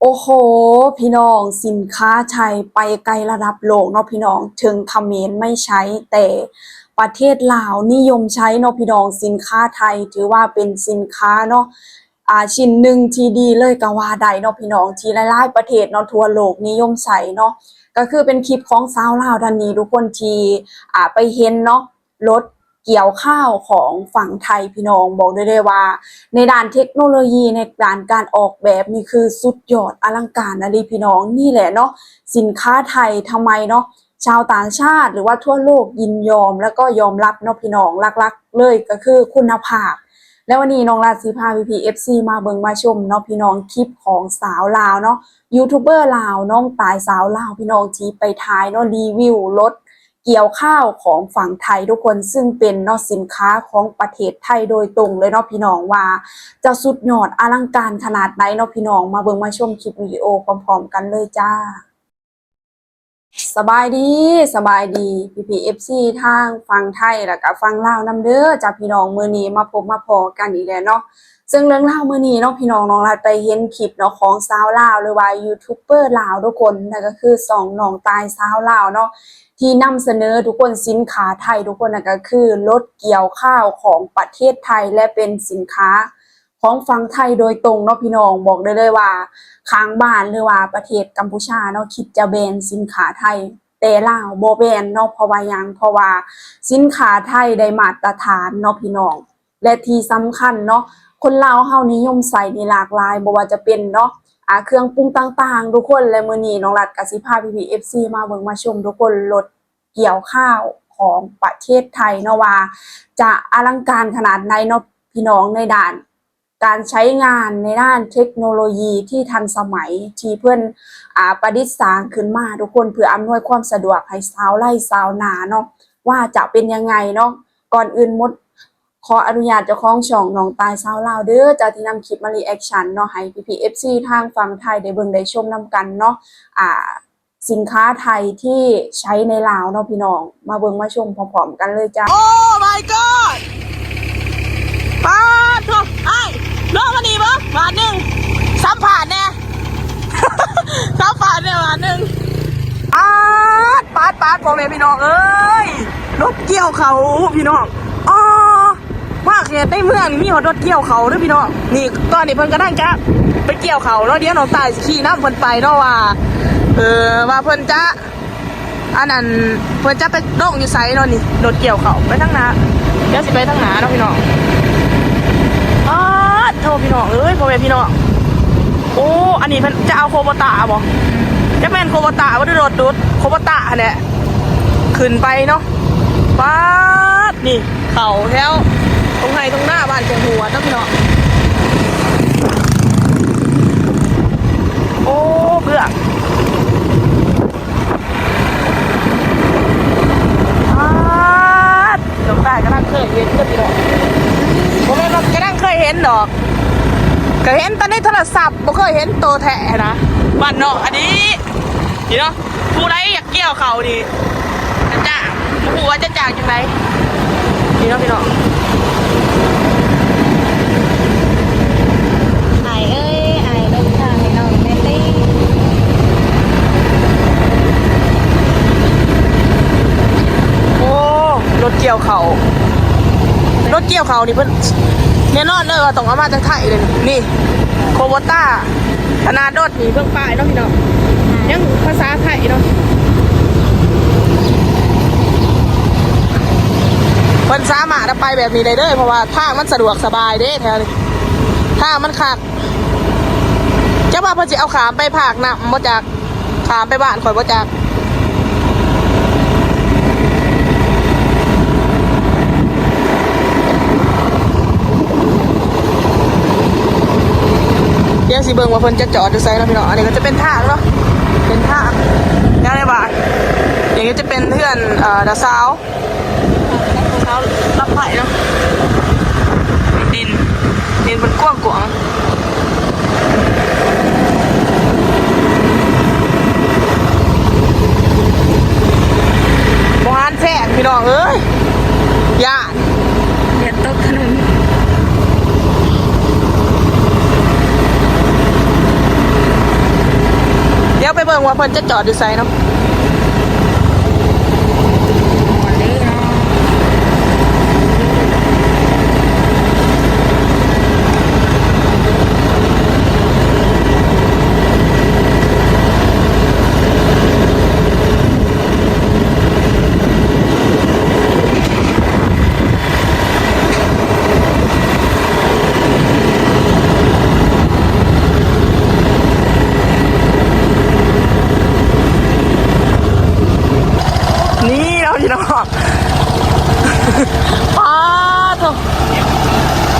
ໂອ້ໂຫ ພີ່ນ້ອງ, ສິນຄ້າໄທໄປໄກລະດັບໂລກເນາະພີ່ນ້ອງ, ເຖິງຂະເໝນໄມ່ໃຊ້ ແຕ່ປະເທດລາວນິຍົມໃຊ້ເນາະພີ່ນ້ອງ. ສິນຄ້າໄທຖືວ່າເປັນສິນຄ້າເນາະ ອ່າ ຊິ້ນໜຶ່ງທີ່ດີເລີຍກໍວ່າໄດ້ເນາະພີ່ນ້ອງ, ທີ່ຫຼາຍໆປະເທດເນາະ ທົ່ວໂລກນິຍົມໃຊ້ເນາະ. ກໍຄືເປັນຄລິບຂອງສາວລາວທ່ານນີ້ທຸກຄົນ ທີ່ ອ່າ ໄປເຫັນເນາະ ລົດກ່ຽວຂ້າວຂອງຝັ່ງໄທພີ່ນ້ອງ. ບອກໄດ້ເລີຍວ່າໃນດ້ານເທັກໂນໂລຢີ ໃນດ້ານການອອກແບບນີ້ຄືສຸດຍອດອະລັງການອີ່ຫຼີພີ່ນ້ອງ. ນີ້ແຫຼະເນາະ ສິນຄ້າໄທ ທຳໄມເນາະ ຊາວຕ່າງຊາດ ຫຼືວ່າທົ່ວໂລກຍິນຍອມ ແລ້ວກໍຍອມຮັບເນາະພີ່ນ້ອງ. ຫຼັກໆເລີຍກໍຄືຄຸນນະພາບ. ແລ້ວວັນນີ້ນ້ອງລັດຊິພາພີ່ໆ ເອັຟຊີ ມາເບິ່ງມາຊົມເນາະພີ່ນ້ອງ ຄລິບຂອງສາວລາວເນາະ ຢູທູບເບີລາວ ນ້ອງຕາຍສາວລາວພີ່ນ້ອງ ທີ່ໄປຖ່າຍເນາະ ຣີວິວລົດ ກ່ຽວຂ້າວຂອງຝັ່ງໄທທຸກຄົນ, ຊຶ່ງເປັນເນາະ ສິນຄ້າຂອງປະເທດໄທໂດຍຕົງເລີຍເນາະພີ່ນ້ອງ, ວ່າຈະສຸດຍອດອະລັງການຂະໜາດໃດເນາະພີ່ນ້ອງ. ມາເບິ່ງມາຊົມຄລິບວິດີໂອພ້ອມໆກັນເລີຍຈ້າ. ສະບາຍດີ, ສະບາຍດີ ພີ່ໆ ເອັຟຊີ ທາງຝັ່ງໄທ ແລ້ວກະຝັ່ງລາວນຳເດີຈ້າພີ່ນ້ອງ. ມື້ນີ້ມາພົບມາພໍ້ກັນອີກແລ້ວເນາະ. ເຊິ່ງເລື່ອງລາວມື້ນີ້ເນາະພີ່ນ້ອງ, ນ້ອງລັດໄປເຫັນຄລິບເນາະ ຂອງສາວລາວ ຫຼືວ່າຢູທູບເບີລາວທຸກຄົນ, ນັ້ນກໍຄືຊ່ອງນ້ອງຕາຍສາວລາວເນາະ ທີ່ນຳສະເໜີທຸກຄົນ ສິນຄ້າໄທທຸກຄົນ, ນັ້ນກໍຄືລົດກ່ຽວຂ້າວຂອງປະເທດໄທ ແລະ ເປັນສິນຄ້າຂອງຝັ່ງໄທໂດຍຕົງເນາະພີ່ນ້ອງ. ບອກໄດ້ເລີຍວ່າຂ້າງບ້ານ ຫຼືວ່າປະເທດກຳປູຊາເນາະ ຄິດຈະແບນສິນຄ້າໄທ, ແຕ່ລາວບໍ່ແບນເນາະ. ເພາະວ່າຫຍັງ? ເພາະວ່າສິນຄ້າໄທໄດ້ມາດຕະຖານເນາະພີ່ນ້ອງ. ແລະ ທີ່ສຳຄັນເນາະ ຄົນລາວເຮົານິຍົມໃຊ້ນີ້ຫຼາກຫຼາຍ, ບໍ່ວ່າຈະເປັນເນາະ ອ່າ ເຄື່ອງປຸງຕ່າງໆທຸກຄົນ. ແລະ ມື້ນີ້ນ້ອງລັດກໍຊິພາພີ່ໆ ເອັຟຊີ ມາເບິ່ງມາຊົມທຸກຄົນ ລົດກ່ຽວຂ້າວຂອງປະເທດໄທເນາະ ວ່າຈະອະລັງການຂະໜາດໃດເນາະພີ່ນ້ອງ, ໃນດ້ານການໃຊ້ງານ, ໃນດ້ານເທັກໂນໂລຢີທີ່ທັນສະໄໝ ທີ່ເພິ່ນ ອ່າ ປະດິດສ້າງຂຶ້ນມາທຸກຄົນ ເພື່ອອຳນວຍຄວາມສະດວກໃຫ້ຊາວໄຮ່ຊາວນາເນາະ ວ່າຈະເປັນຍັງໄງເນາະ. ກ່ອນອື່ນໝົດ ຂໍອະນຸຍາດເຈົ້າຂອງຊ່ອງນ້ອງຕາຍສາວລາວເດີ ຈາກທີ່ນຳຄລິບມາຣີແອັກຊັນເນາະ ໃຫ້ພີ່ໆ ເອັຟຊີ ທາງຝັ່ງໄທໄດ້ເບິ່ງໄດ້ຊົມນຳກັນເນາະ. ອ່າ ສິນຄ້າໄທທີ່ໃຊ້ໃນລາວເນາະພີ່ນ້ອງ, ມາເບິ່ງມາຊົມພ້ອມໆກັນເລີຍຈ້າ. ໂອ້ ມາຍກອດ ປາດໂທ້ ອ້າຍ ລົງມານີ້ເບິ່ງບາດໜຶ່ງ ສຳພາດແດ່. ຊາວບ້ານແນວອັນໜຶ່ງ ປາດ ປາດ ປາດ ພໍ່ແມ່ພີ່ນ້ອງເອີຍ ລົດກ່ຽວເຂົ້າພີ່ນ້ອງ. ອໍ ມາເຂດໃນເມືອງນີ້ມີຮອດລົດກ່ຽວເຂົ້າເດີພີ່ນ້ອງ. ນີ້ ຕອນນີ້ເພິ່ນກຳລັງຈະໄປກ່ຽວເຂົ້າເນາະ, ດຽວນ້ອງຕາຍຊິຂີ່ນຳເພິ່ນໄປເນາະ ວ່າ ເອີ ວ່າເພິ່ນຈະ ອັນນັ້ນ ເພິ່ນຈະໄປລົງຢູ່ໃສເນາະນີ້ ລົດກ່ຽວເຂົ້າໄປທາງໜ້າ. ດຽວຊິໄປທາງໜ້າເນາະພີ່ນ້ອງ. ປາດໂທ້ ພີ່ນ້ອງເອີຍ ພໍ່ແມ່ພີ່ນ້ອງ. ໂອ້ ອັນນີ້ເພິ່ນຈະເອົາໂຄໂບຕ້າບໍ່? ຈັກແມ່ນໂຄໂບຕ້າບໍ່ ຫຼືລົດດູດໂຄໂບຕ້າຫັ້ນແຫຼະ ຂຶ້ນໄປເນາະ. ປາດ ນີ້ ເຂົ້າແຖວທົ່ງໄຮ່ທົ່ງນາບ້ານກົງຫົວເນາະພີ່ນ້ອງ. ໂອ້ ເບື້ອງ ປາດ ນ້ອງຕາຍກຳລັງເຄີຍເຫັນເດີພີ່ນ້ອງ. ບໍ່ແມ່ນວ່າກຳລັງເຄີຍເຫັນດອກ ກໍເຫັນແຕ່ໃນໂທລະສັບ ບໍ່ເຄີຍເຫັນໂຕແທ້ນະ. ບ້ານນອກອັນນີ້ ນີ້ເນາະ ຜູ້ໃດຢາກກ່ຽວເຂົ້ານີ້ ຈະຈ້າງ ບໍ່ຮູ້ວ່າຈະຈ້າງຈັ່ງໃດ. ນີ້ເນາະພີ່ນ້ອງ. ອ້າຍເອີຍ ອ້າຍລົງທາງໃຫ້ນ້ອງແດ່ຕິ. ໂອ້ ລົດກ່ຽວເຂົ້າ ລົດກ່ຽວເຂົ້ານີ້ເພິ່ນ ແນ່ນອນເລີຍວ່າຕ້ອງເອົາມາຈາກໄທເລີຍ. ນີ້ ໂຄໂບຕ້າ ຂະໜາດລົດນີ້ເບິ່ງປ້າຍເນາະພີ່ນ້ອງ ຍັງພາສາໄທເນາະ. ເພິ່ນສາມາດເອົາໄປແບບນີ້ໄດ້ເດີ ເພາະວ່າທາງມັນສະດວກສະບາຍເດ້ ແຖວນີ້ ທາງມັນຄັກ. ຈັກວ່າເພິ່ນຊິເອົາຂ້າມໄປພາກນ້ຳບໍ່ຈັກ ຂ້າມໄປບ້ານຂ້ອຍບໍ່ຈັກ. ດຽວຊິເບິ່ງວ່າເພິ່ນຈະຈອດຢູ່ໃສເນາະພີ່ນ້ອງ. ອັນນີ້ກໍຈະເປັນທາງເນາະ ເປັນທາງ ແນວໃນບ້ານ. ນີ້ກໍຈະເປັນເຮືອນ ເອີ ນ້າສາວ ເຮົາລັບໄປເນາະ. ດິນ ດິນເພິ່ນກວ້າງໆ ບໍ່ຫານແຊງ ພີ່ນ້ອງເອີຍ ຢ້ານ ຢ່າຕົກຖະໜົນ. ກໍໄປເບິ່ງວ່າເພິ່ນຈະຈອດຢູ່ໃສເນາະ. ນີ້ເນາະພີ່ນ້ອງ ປາດໂທ້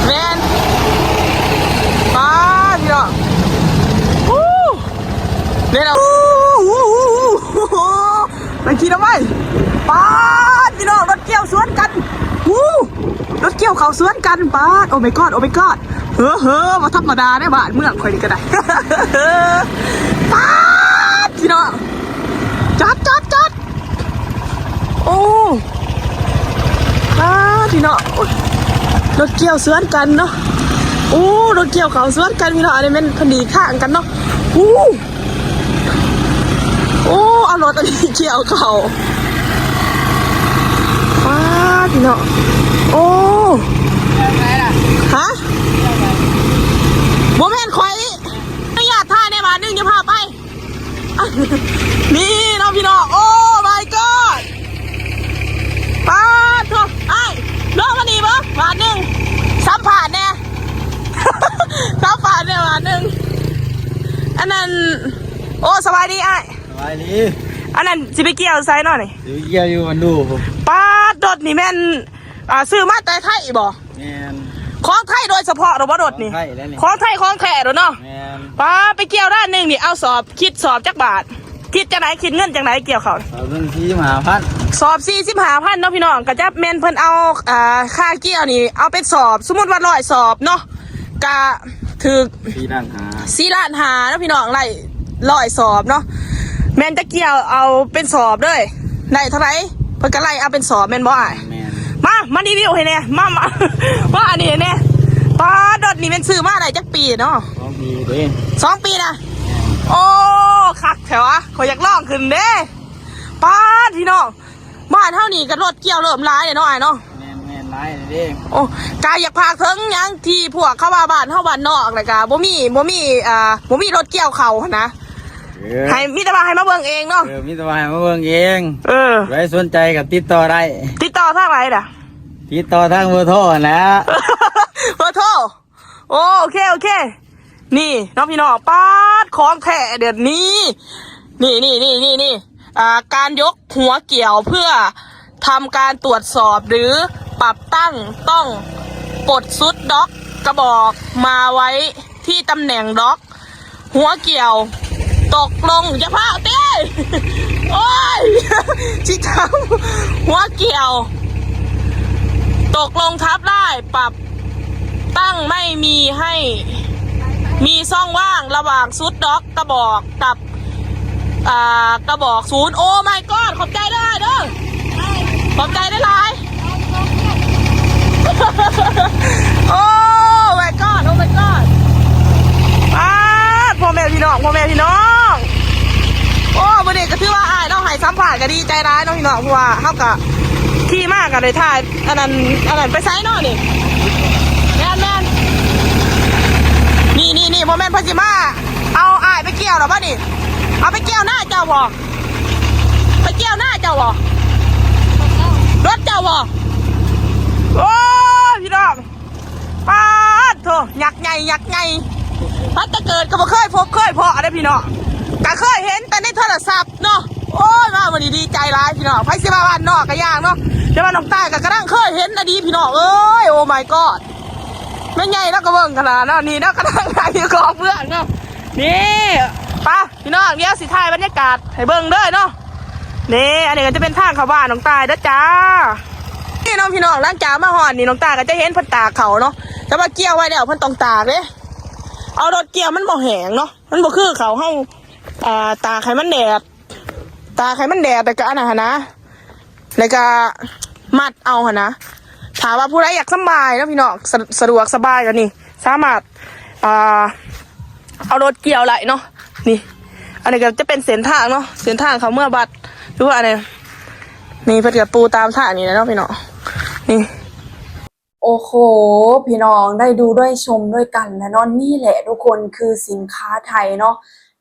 ແມ່ນ ປາດ ພີ່ນ້ອງ ອູ້ ນີ້ເນາະ ອູ້ ອູ້ ອູ້ ໄປຂີ່ນຳໄປ ປາດ ພີ່ນ້ອງ ລົດກ່ຽວສວນກັນ ອູ້ ລົດກ່ຽວເຂົ້າສວນກັນ ປາດ ໂອມາຍກອດ ໂອມາຍກອດ ເຮີ ເຮີ ບໍ່ທຳມະດາເດ້ ບ້ານເມືອງຂ້ອຍນີ້ກໍໄດ້ ປາດ ພີ່ນ້ອງ ຈອດ ຈອດ ຈອດ ໂອ້ ປາດ ພີ່ນ້ອງ ໂອ້ຍ ລົດກ່ຽວສວນກັນເນາະ ໂອ້ ລົດກ່ຽວເຂົ້າສວນກັນ ພີ່ນ້ອງ ອັນນີ້ແມ່ນເພິ່ນຫຼີກທາງກັນເນາະ ອູ້ ໂອ້ ເອົາລົດອັນນີ້ກ່ຽວເຂົ້າ ປາດ ພີ່ນ້ອງ ໂອ້ ຮະ ບໍ່ແມ່ນຂ້ອຍ ອະນຸຍາດຖ່າຍແດ່ບາດໜຶ່ງ ຢ່າພາໄປ ນີ້ເນາະພີ່ນ້ອງ ໂອ້ my god ປາດໂທ້ ອ້າຍ ລົງມານີ້ເບິ່ງບາດໜຶ່ງ ສຳພາດແດ່ ສຳພາດແດ່ບາດໜຶ່ງ ອັນນັ້ນ ໂອ້ ສະບາຍດີອ້າຍ ສະບາຍດີ ອັນນັ້ນຊິໄປກ່ຽວໃສເນາະນີ້ ຊິໄປກ່ຽວຢູ່ບັນດູພຸ້ນ ປາດ ລົດນີ້ແມ່ນ ອ່າ ຊື້ມາແຕ່ໄທບໍ? ແມ່ນ ຂອງໄທໂດຍສະເພາະເນາະ ບໍ່ລົດນີ້ ຂອງໄທແລ້ວນີ້ ຂອງໄທຂອງແທ້ໂດຍເນາະ ແມ່ນ ປາ ໄປກ່ຽວດ້ານໜຶ່ງນີ້ ເອົາສອບ ຄິດສອບຈັກບາດ? ຄິດຈັ່ງໃດ? ຄິດເງິນຈັ່ງໃດກ່ຽວເຂົ້າ? ສອບໜຶ່ງສີ່ສິບຫ້າພັນ ສອບສີ່ສິບຫ້າພັນເນາະພີ່ນ້ອງ ກະຈະແມ່ນເພິ່ນເອົາ ອ່າ ຄ່າກ່ຽວນີ້ ເອົາເປັນສອບ ສົມມຸດວ່າຮ້ອຍສອບເນາະ ກະຖືກສີ່ລ້ານຫ້າ ສີ່ລ້ານຫ້າເນາະພີ່ນ້ອງ ໄລ່ ຮ້ອຍສອບເນາະ ແມ່ນຈະກ່ຽວເອົາເປັນສອບເລີຍ ໄດ້ເທົ່າໃດ ເພິ່ນກໍໄລ່ເອົາເປັນສອບແມ່ນບໍ່ອ້າຍ? ແມ່ນ ມາ ມາຣີວິວໃຫ້ແດ່ ມາ ມາ ມາອັນນີ້ໃຫ້ແດ່ ປາດ ລົດນີ້ແມ່ນຊື້ມາໄດ້ຈັກປີເນາະ? ສອງປີເດ້ ສອງປີນະ ໂອ້ ຄັກແທ້ວະ ຂ້ອຍຢາກລອງຂຶ້ນເດ້ ປາດ ພີ່ນ້ອງ ບ້ານເຮົານີ້ກໍລົດກ່ຽວເລີ່ມຫຼາຍແລ້ວເນາະອ້າຍເນາະ ແມ່ນໆ ຫຼາຍແລ້ວເດ້ ໂອ້ ກະຢາກຝາກເຖິງຫຍັງທີ່ພວກເຂົາວ່າບ້ານເຮົາບ້ານນອກ ແລ້ວກະບໍ່ມີ ບໍ່ມີ ອ່າ ບໍ່ມີລົດກ່ຽວເຂົ້າຫັ້ນນະ ເອີ ໃຫ້ ມີແຕ່ວ່າໃຫ້ມາເບິ່ງເອງເນາະ ເອີ ມີແຕ່ວ່າໃຫ້ມາເບິ່ງເອງ ເອີ ຜູ້ໃດສົນໃຈກໍຕິດຕໍ່ໄດ້ ຕິດຕໍ່ທາງໃດລະ? ຕິດຕໍ່ທາງເບີໂທຫັ້ນແຫຼະ ເບີໂທ ໂອເຄ ໂອເຄ ນີ້ເນາະພີ່ນ້ອງ ປາດ ຂອງແທ້ເດ້ນີ້ ນີ້ ນີ້ ນີ້ ນີ້ ອ່າ ການຍົກຫົວກ່ຽວເພື່ອທຳການຕວດສອບ ຫຼື ປັບຕັ້ງ ຕ້ອງປົດຊຸດດັອກກະບອກມາໄວ້ທີ່ຕຳແໜ່ງດັອກ ຫົວກ່ຽວຕົກລົງ ຢ່າພ້າວຕິ ໂອ້ຍ ຊິຈຳ ຫົວກ່ຽວຕົກລົງທັບໄດ້ ປັບຕັ້ງໄມ່ມີໃຫ້ມີຊ່ອງວ່າງລະຫວ່າງຊຸດດັອກກະບອກກັບ ອ່າ ກະບອກສູນ ໂອ້ມາຍກອດ ຂອບໃຈເດີອ້າຍເດີ ຂອບໃຈຫຼາຍໆ ໂອ້ມາຍກອດ ໂອ້ມາຍກອດ ປາດ ພໍ່ແມ່ພີ່ນ້ອງ ພໍ່ແມ່ພີ່ນ້ອງ ໂອ້ ມື້ນີ້ກໍຖືວ່າອ້າຍເນາະ ໃຫ້ສຳພາດກໍດີໃຈຫຼາຍເນາະພີ່ນ້ອງ ເພາະວ່າເຮົາກໍຂີ່ມາກໍໄດ້ຖ່າຍ ອັນນັ້ນ ອັນນັ້ນ ໄປໃສເນາະນີ້ ແມ່ນໆ ນີ້ໆໆ ບໍ່ແມ່ນເພິ່ນຊິມາ ເອົາອ້າຍໄປກ່ຽວແລ້ວບໍ່ນີ້? ເອົາໄປກ່ຽວນາເຈົ້າບໍ່? ໄປກ່ຽວນາເຈົ້າບໍ່? ລົດເຈົ້າບໍ່? ໂອ້ຍ ພີ່ນ້ອງ ປາດໂທ້ ຍັກໃຫຍ່ ຍັກໃຫຍ່ ພັດແຕ່ເກີດກໍບໍ່ເຄີຍພົບເຄີຍພໍ້ເດ້ພີ່ນ້ອງ ກໍເຄີຍເຫັນແຕ່ໃນໂທລະສັບເນາະ. ໂອ້ຍ ມາມື້ນີ້ດີໃຈຫຼາຍພີ່ນ້ອງ ໃຜຊິວ່າບ້ານນອກກໍຢ່າງເນາະ ແຕ່ວ່ານ້ອງຕ້າຍກໍກະດັງເຄີຍເຫັນອະດີພີ່ນ້ອງເອີຍ Oh my god ແມ່ໃຫຍ່ເນາະ ກໍເບິ່ງຂະໜາດເນາະ ນີ້ເນາະ ກະດັງນັ່ງຢູ່ກອງເບື້ອງເນາະ ນີ້ ໄປ ພີ່ນ້ອງ ດຽວຊິຖ່າຍບັນຍາກາດໃຫ້ເບິ່ງເດີເນາະ ນີ້ ອັນນີ້ກໍຈະເປັນທາງເຂົ້າບ້ານນ້ອງຕ້າຍເດີຈ້າ ນີ້ເນາະພີ່ນ້ອງ ຫຼັງຈາກມາຮອດນີ້ ນ້ອງຕ້າຍກໍຈະເຫັນເພິ່ນຕາກເຂົ້າເນາະ ແຕ່ວ່າກ່ຽວໄວ້ແລ້ວເພິ່ນຕ້ອງຕາກເດ້ ເອົາລົດກ່ຽວມັນບໍ່ແຫ້ງເນາະ ມັນບໍ່ຄືເຂົ້າເຮົາ ອ່າ ຕາກໃຫ້ມັນແດດ ຕາກໃຫ້ມັນແດດ ແລ້ວກໍອັນນັ້ນຫັ້ນນະ ແລ້ວກໍມັດເອົາຫັ້ນນະ ຖ້າວ່າຜູ້ໃດຢາກສຳບາຍເນາະພີ່ນ້ອງ ສະ ສະດວກສະບາຍກວ່ານີ້ ສາມາດ ອ່າ ເອົາລົດກ່ຽວໄດ້ເນາະ ນີ້ ອັນນີ້ກໍຈະເປັນເສັ້ນທາງເນາະ ເສັ້ນທາງເຂົ້າເມືອງວັດ ຫຼືວ່າອັນນີ້ ນີ້ເພິ່ນກໍປູຕາມທາງນີ້ແຫຼະເນາະພີ່ນ້ອງ ນີ້. ໂອ້ໂຫ ພີ່ນ້ອງ ໄດ້ດູດ້ວຍຊົມດ້ວຍກັນແລ້ວເນາະ. ນີ້ແຫຼະທຸກຄົນ ຄືສິນຄ້າໄທເນາະ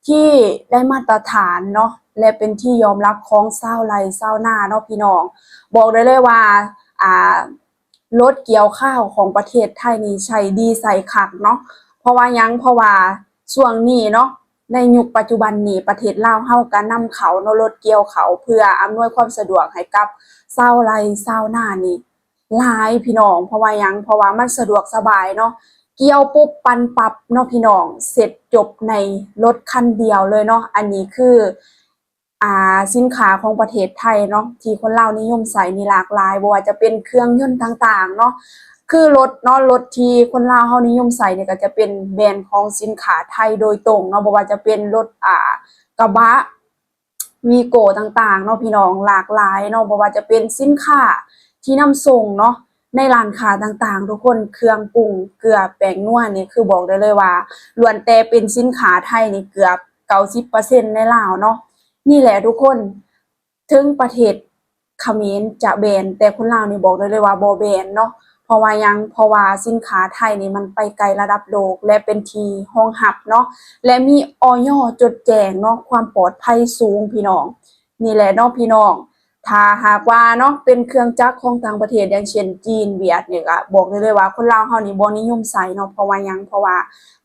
ທີ່ໄດ້ມາດຕະຖານເນາະ ແລະ ເປັນທີ່ຍອມຮັບຂອງຊາວໄຮ່ຊາວນາເນາະພີ່ນ້ອງ. ບອກໄດ້ເລີຍວ່າ ອ່າ ລົດກ່ຽວຂ້າວຂອງປະເທດໄທນີ້ໃຊ້ດີໃຊ້ຄັກເນາະ. ເພາະວ່າຫຍັງ? ເພາະວ່າຊ່ວງນີ້ເນາະ ໃນຍຸກປັດຈຸບັນນີ້ ປະເທດລາວເຮົາກໍນຳເຂົ້າເນາະ ລົດກ່ຽວເຂົ້າ ເພື່ອອຳນວຍຄວາມສະດວກໃຫ້ກັບຊາວໄຮ່ຊາວນານີ້ຫຼາຍພີ່ນ້ອງ. ເພາະວ່າຫຍັງ? ເພາະວ່າມັນສະດວກສະບາຍເນາະ ກ່ຽວປຸບປັ່ນປັບເນາະພີ່ນ້ອງ ເສັດຈົບໃນລົດຄັນດຽວເລີຍເນາະ. ອັນນີ້ຄື ອ່າ ສິນຄ້າຂອງປະເທດໄທເນາະ ທີ່ຄົນລາວນິຍົມໃຊ້ນີ້ຫຼາກຫຼາຍ ບໍ່ວ່າຈະເປັນເຄື່ອງຍົນຕ່າງໆເນາະ ຄືລົດເນາະ ລົດທີ່ຄົນລາວເຮົານິຍົມໃຊ້ນີ້ກໍຈະເປັນແບຣນຂອງສິນຄ້າໄທໂດຍຕົງເນາະ ບໍ່ວ່າຈະເປັນລົດ ອ່າ ກະບະ ວີໂກ້ຕ່າງໆເນາະພີ່ນ້ອງ ຫຼາກຫຼາຍເນາະ ບໍ່ວ່າຈະເປັນສິນຄ້າທີ່ນຳສົ່ງເນາະ ໃນຮ້ານຄ້າຕ່າງໆ ທຸກຄົນ ເຄື່ອງປຸງ ເກືອ ແປ້ງນົວນີ້ ຄືບອກໄດ້ເລີຍວ່າ ລ້ວນແຕ່ເປັນສິນຄ້າໄທນີ້ເກືອບເກົ້າສິບເປີເຊັນໃນລາວເນາະ. ນີ້ແຫຼະທຸກຄົນ ເຖິງປະເທດຂະເໝນຈະແບນ ແຕ່ຄົນລາວນີ້ບອກໄດ້ເລີຍວ່າບໍ່ແບນເນາະ. ເພາະວ່າຫຍັງ? ເພາະວ່າສິນຄ້າໄທນີ້ມັນໄປໄກລະດັບໂລກ ແລະ ເປັນທີ່ຮອງຮັບເນາະ ແລະ ມີ ອອຍ ຈົດແຈ້ງເນາະ ຄວາມປອດໄພສູງພີ່ນ້ອງ. ນີ້ແຫຼະເນາະພີ່ນ້ອງ ຖ້າຫາກວ່າເນາະ ເປັນເຄື່ອງຈັກຂອງຕ່າງປະເທດ ຢ່າງເຊັ່ນ ຈີນ ຫວຽດ ນີ້ ກະບອກໄດ້ເລີຍວ່າ ຄົນລາວເຮົານີ້ບໍ່ນິຍົມໃຊ້ເນາະ. ເພາະວ່າຫຍັງ? ເພາະວ່າ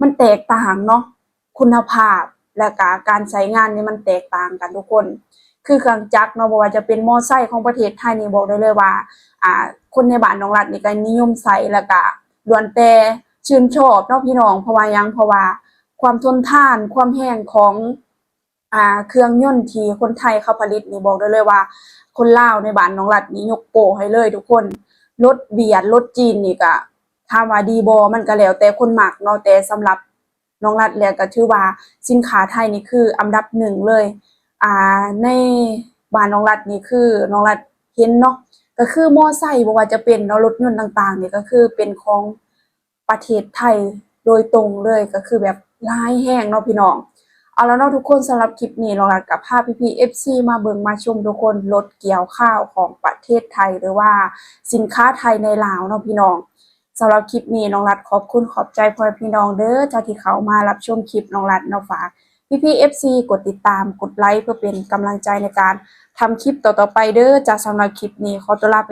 ມັນແຕກຕ່າງເນາະ ຄຸນນະພາບ ແລະກະການໃຊ້ງານນີ້ມັນແຕກຕ່າງກັນທຸກຄົນ. ຄືເຄື່ອງຈັກເນາະ ບໍ່ວ່າຈະເປັນມໍໄຊຂອງປະເທດໄທນີ້ ບອກໄດ້ເລີຍວ່າ ອ່າ ຄົນໃນບ້ານນ້ອງລັດນີ້ກໍນິຍົມໃຊ້ ແລະກະລ້ວນແຕ່ຊື່ນຊອບເນາະພີ່ນ້ອງ. ເພາະວ່າຫຍັງ? ເພາະວ່າຄວາມທົນທານ ຄວາມແຮງຂອງ ອ່າ ເຄື່ອງຍົນທີ່ຄົນໄທເຂົາຜະລິດນີ້ ບອກໄດ້ເລີຍວ່າ ຄົນລາວໃນບ້ານນ້ອງລັດນີ້ຍົກໂປ້ໃຫ້ເລີຍທຸກຄົນ. ລົດຫວຽດ ລົດຈີນນີ້ກະ ຖາມວ່າດີບໍ່? ມັນກະແລ້ວແຕ່ຄົນມັກເນາະ ແຕ່ສຳລັບ ນ້ອງລັດແລ້ວກໍຖືວ່າສິນຄ້າໄທນີ້ຄືອັນດັບໜຶ່ງເລີຍ. ອ່າ ໃນບ້ານນ້ອງລັດນີ້ຄືນ້ອງລັດເຫັນເນາະ ກໍຄືມໍໄຊ ບໍ່ວ່າຈະເປັນເນາະ ລົດຍົນຕ່າງໆນີ້ ກໍຄືເປັນຂອງປະເທດໄທໂດຍຕົງເລີຍ ກໍຄືແບບຫຼາຍແຮງເນາະພີ່ນ້ອງ. ເອົາລະເນາະທຸກຄົນ ສຳລັບຄລິບນີ້ນ້ອງລັດກໍພາພີ່ໆ ເອັຟຊີ ມາເບິ່ງມາຊົມທຸກຄົນ ລົດກ່ຽວຂ້າວຂອງປະເທດໄທ ຫຼືວ່າສິນຄ້າໄທໃນລາວເນາະພີ່ນ້ອງ. ສຳລັບຄລິບນີ້ນ້ອງລັດຂອບຄຸນຂອບໃຈພໍ່ແມ່ພີ່ນ້ອງເດີ ຈາກທີ່ເຂົ້າມາຮັບຊົມຄລິບນ້ອງລັດເນາະ. ຝາກພີ່ໆ ເອັຟຊີ ກົດຕິດຕາມ ກົດໄລ ເພື່ອເປັນກຳລັງໃຈໃນການທຳຄລິບຕໍ່ໆໄປເດີ. ຈາກສຳລັບຄລິບນີ້ຂໍຕົວລາໄປ